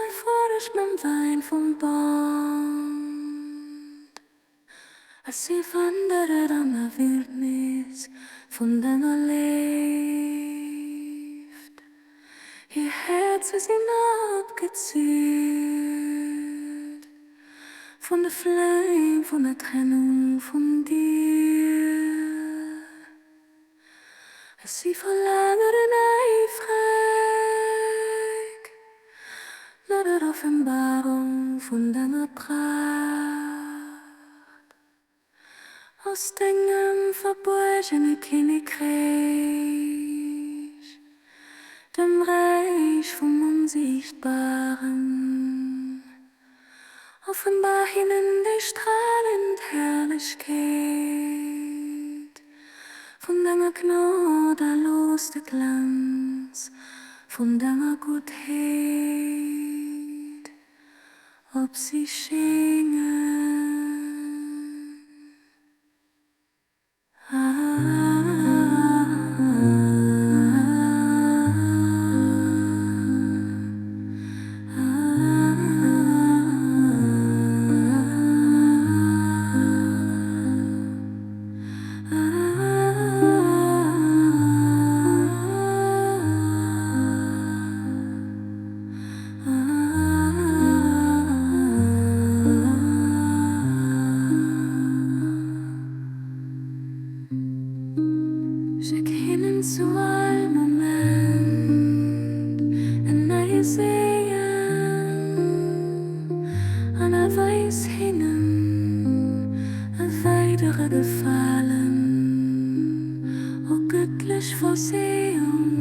freudig mam Wein vum Bond. A si wanderen an der Wildnis vun denger Léift. Hir Häerzer sinn opgezielt vun der Flam vun der Trennung vun dir. A si verlaangeren äifreg no der Offenbarung vun denger Pracht. Aus dengem verbuergene Kinnekräich, dem Räich vum Onsiichtbaren, offenbar hinnen déi stralend Herrlechkeet vun denger Gnod a looss de Glanz vun denger Guttheet op si schéngen. Schéck hinnen zu all Moment en neie Segen an erweis hinnen e weidere Gefalen, o gëttlech Vorsehung.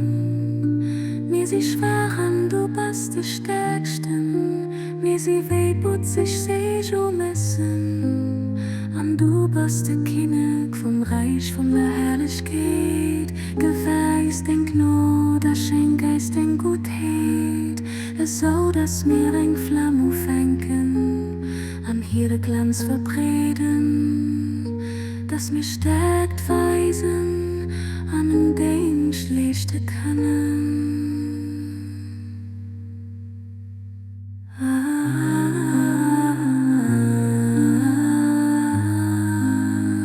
Mir si schwaach an du bass de Stäerksten, mir si wéi butzeg Seejomessen an du bass de Kinnek vum Räich vun der Herrlechkeet. Gewäis deng Gnod a schenk äis deng Guttheet, esou datt mir eng Flam ufänken an hire Glanz verbreeden, datt mir Stäerkt weisen an en Déngscht leeschte kënnen.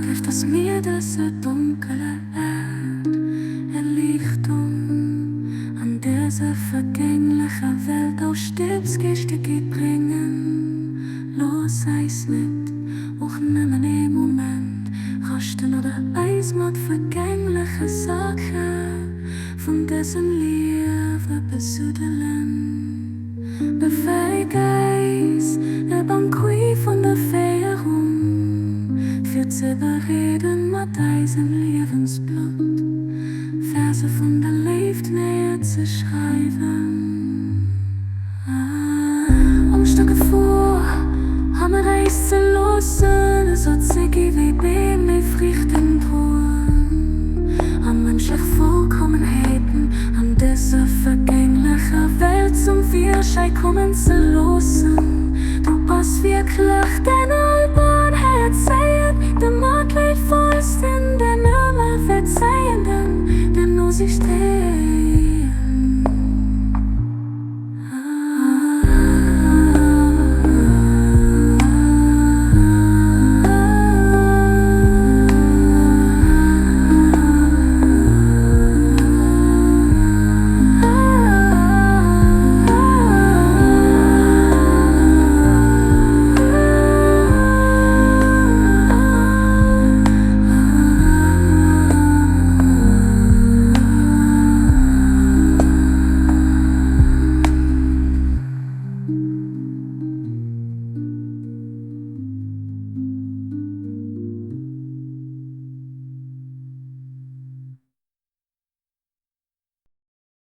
Gëff, dass mir dëser donkeler Äerd Erliichtung an dëser vergänglecher Welt au Stirbsgerechtegkeet bréngen. Looss eis net och nëmmen ee Moment raschten oder eis mat vergängleche Saache vun dësem Liewe besuddelen. Befäeg eis, e Banquet vun der Féierung fir ze bereeden, mat eisem Liewensblutt Verse vun der Léift néier ze schreiwen. Angscht a Gefor hanner äis ze loossen, esou ze gi wéi Beem, déi Friichten droen, a mënschlech Vollkommenheeten an dëser vergänglecher Welt zum Virschäi kommen ze loossen. Du bass wierklech den Albanerhäerzéien, de matleedvollsten, den ëmmer Verzeihenden, den Nosiichtegen.